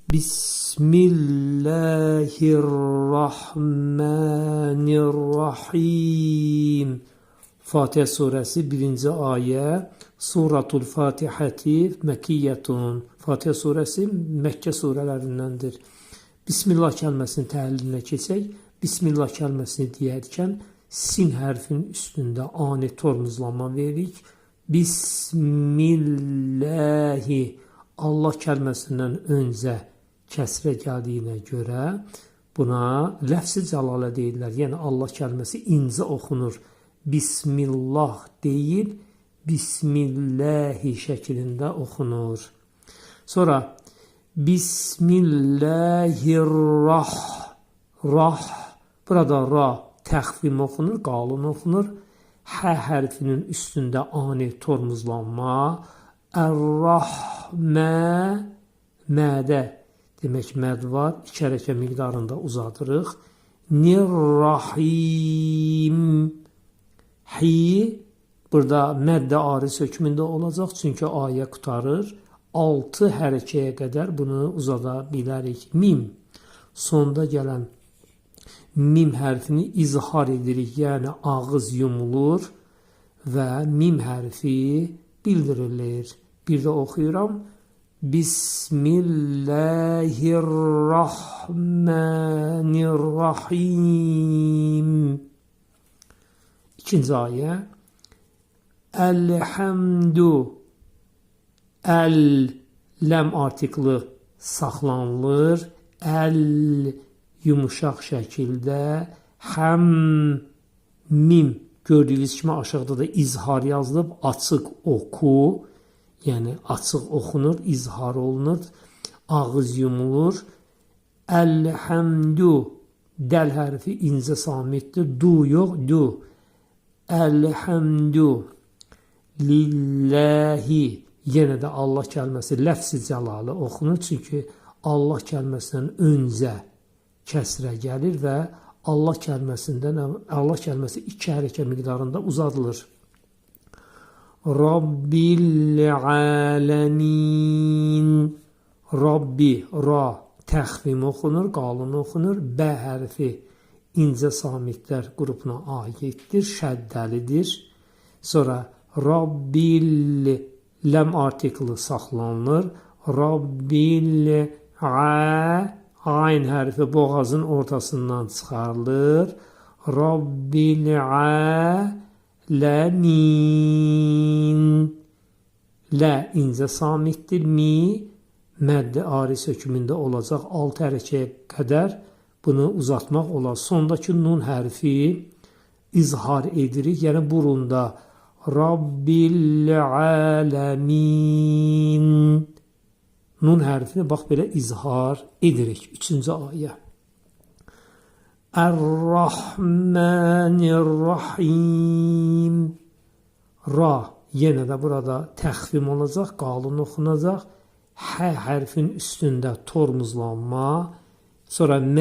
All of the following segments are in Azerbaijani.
Bismillahirrahmanirrahim. Fatihə surəsi 1-ci ayə. Suratul Fatihəti Məkiyyətun. Fatihə surəsi Məkkə surələrindəndir. Bismillah kəlməsinin təhlilinə keçək. Bismillah kəlməsini deyərkən sin hərfinin üstündə ani tormozlanma veririk. Bismillahi Allah kəlməsindən öncə kəsrə gəldiyinə görə buna ləfz-i cəlalə deyirlər. Yəni Allah kəlməsi incə oxunur. Bismillah deyil, Bismillahi şəklində oxunur. Sonra Bismillahirrah rah burada ra təxfim oxunur, qalın oxunur. Hə hərfinin üstündə ani tormozlanma. Ər-Rahmə mədə demək məd var. İki hərəkə miqdarında uzadırıq. Nirrahim hi burada məddə aris hökmündə olacaq, çünki ayə qurtarır. 6 hərəkəyə qədər bunu uzada bilərik. Mim sonda gələn mim hərfini izhar edirik. Yəni ağız yumulur və mim hərfi bildirilir. Bir də oxuyuram. Bismillahirrahmanirrahim. İkinci ayə. Elhamdu əl ləm artiklı saxlanılır. Əl yumuşaq şəkildə həm mim gördüyünüz kimi aşağıda da izhar yazılıb. Açıq oxu, yəni açıq oxunur, izhar olunur. Ağız yumulur. Elhamdu dəl hərfi incə samitdir. Du yox, du. Elhamdu lillahi yenə də Allah kəlməsi ləfz-i cəlalə oxunur. Çünki Allah kəlməsindən öncə kəsrə gəlir və Allah kəlməsindən Allah kəlməsi iki hərəkə miqdarında uzadılır. Rabbil aləmin. Rabbi ra təxvim oxunur, qalın oxunur. B hərfi incə samitlər qrupuna aiddir, şəddəlidir. Sonra Rabbil ləm artiklı saxlanılır. Rabbil a ayn hərfi boğazın ortasından çıxarılır. Rabbil aləmin. Lə incə samitdir. Mi məddi aris hökmündə olacaq. 6 hərəkəyə qədər bunu uzatmaq olar. Sondakı nun hərfi izhar edirik. Yəni burunda Rabbil aləmin. Nun hərfini bax belə izhar edirik. Üçüncü ayə. Ər-Rahmanir-Rahim. Ra yenə də burada təxfim olacaq, qalın oxunacaq. H hərfinin üstündə tormozlanma. Sonra M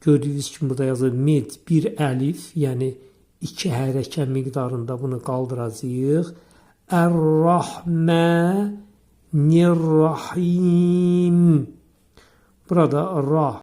gördüyünüz kimi burada yazılır mid bir əlif, yəni iki hərəkə miqdarında bunu qaldıracağıq. Ər-Rahmanir-Rahim. Burada ra